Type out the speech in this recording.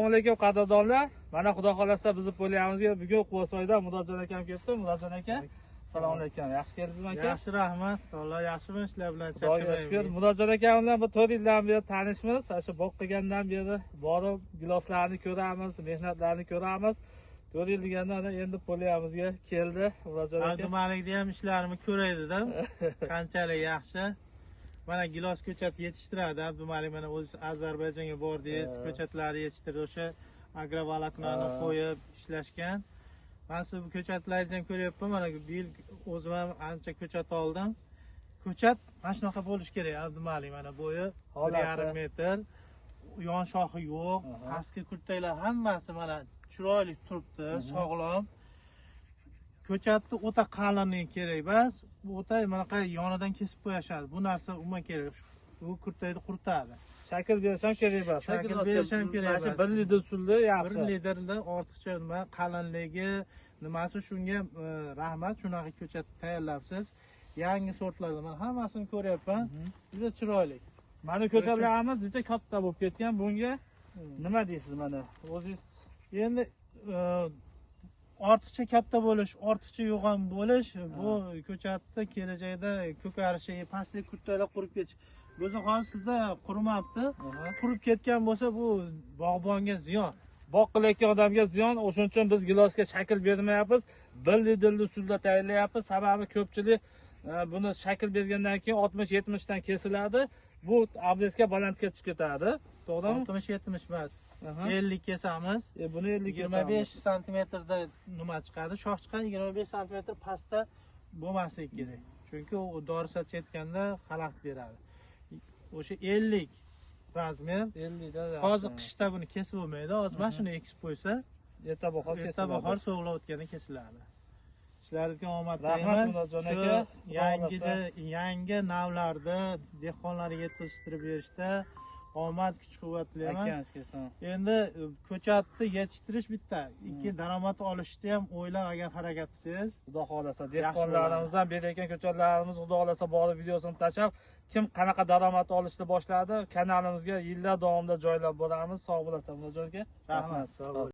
Assalomu alaykum, qadrdonlar. Mana, xudo xohlasa, bizni polyamizga bugun Quvasoydan Murodjon akam kelibdi. Murodjon aka, assalomu alaykum. Yaxshi keldingizmi, aka? Yaxshi, rahmat. Sog'lar, yaxshimi? Ishlar bilan Xudoga shukur. charchamayman. Murodjon akam bilan bir 4 yildan beri tanishmiz. Shu bog' qilgandan beri borib giloslarni ko'ramiz, mehnatlarni ko'ramiz. 4 yil deganda ana endi polyamizga keldi Murodjon aka. Abdumalikni ham ishlarimni ko'raydida, qanchalik yaxshi. Mana, gilos ko'chat yetishtiradi Abdumalik. Mana, o'zi Ozarbayjonga bordingiz, ko'chatlarni yetishtirdi, o'sha агроволокно ni qo'yib ishlashgan. Man siz bu ko'chatlaringizni ham ko'ryapman. Mana, bu yil o'zim ham ancha ko'chat oldim. Ko'chat mana shunaqa bo'lishi kerak, Abdumalik. Mana, bo'yi bir Holati. yarim metr, yon shoxi yo'q, pastki kurtaklar hammasi mana chiroyli turibdi, sog'lom. Ko'chatni o'ta qalinligi kerak emas, o'ta bunaqa yonidan kesib qo'yishadi, bu narsa umuman kerak, bu kurtakni quritadi. Shakl berish ham kerak emas. Shakl Gilosga berish ham kerak mana shu emas. 1 litr usulda Bir yaxshi. litrda ortiqcha nima qalinligi nimasi, shunga rahmat, shunaqa ko'chat tayyorlabsiz. Yangi sortlardan mana hammasini ko'ryapman, juda chiroyli. Mana, ko'chatlarimiz juda katta bo'lib ketgan. Bunga nima deysiz, mana o'zingiz? Endi ortiqcha katta bo'lish, ortiqcha yo'g'on bo'lish, bu ko'chatni kelajakda ko'karishi, pastlik kurtaklar qurib ketish. O'zi hozir sizda qurimabdi. Qurib ketgan bo'lsa, bu bog'bonga ziyon. Bog' qilayotgan odamga ziyon. O'shaning uchun biz gilosga shakl bermayapmiz, 1 litrli usulda tayyorlayapmiz. Sababi ko'pchilik buni shakl bergandan keyin 60-70 dan kesiladi, bu обрезка balandga chiqib ketadi, to'g'rimi? 60-70 emas, 50 kesamiz. Buni 50 25 kesamiz. Santimetrda nima chiqadi, shox chiqadi. 25 santimetr pastda bo'lmasligi kerak, chunki u dori sochayotganda xalaqit beradi. O'sha 50 размер. 50 da yaxshi. Hozir qishda buni kesib bo'lmaydi. Hozir mana shuni ekib qo'ysa, Erta bahor erta kesiladi. Bahor sovuqlar o'tganda kesiladi. Ishlaringizga omad Rahmat, tilayman. Murodjon Shu aka. Xudo yangida, xohlasa. yangi navlarda dehqonlarga yetkazishtirib berishda omad, kuch quvvat tilayman. Akamiz kelsin. Endi ko'chatni yetishtirish bitta, ikki daromad olishni ham o'ylab agar harakat qilsangiz, Xudo xohlasa, yaxshi dehqonlarimizdan berayotgan ko'chatlarimiz, xudo xohlasa, borib videosini tashlab, kim qanaqa daromad olishni boshladi, kanalimizga yillar davomida joylab boramiz. Sog' bo'lasizlar, Murodjon aka. Rahmat, sog' bo'ling.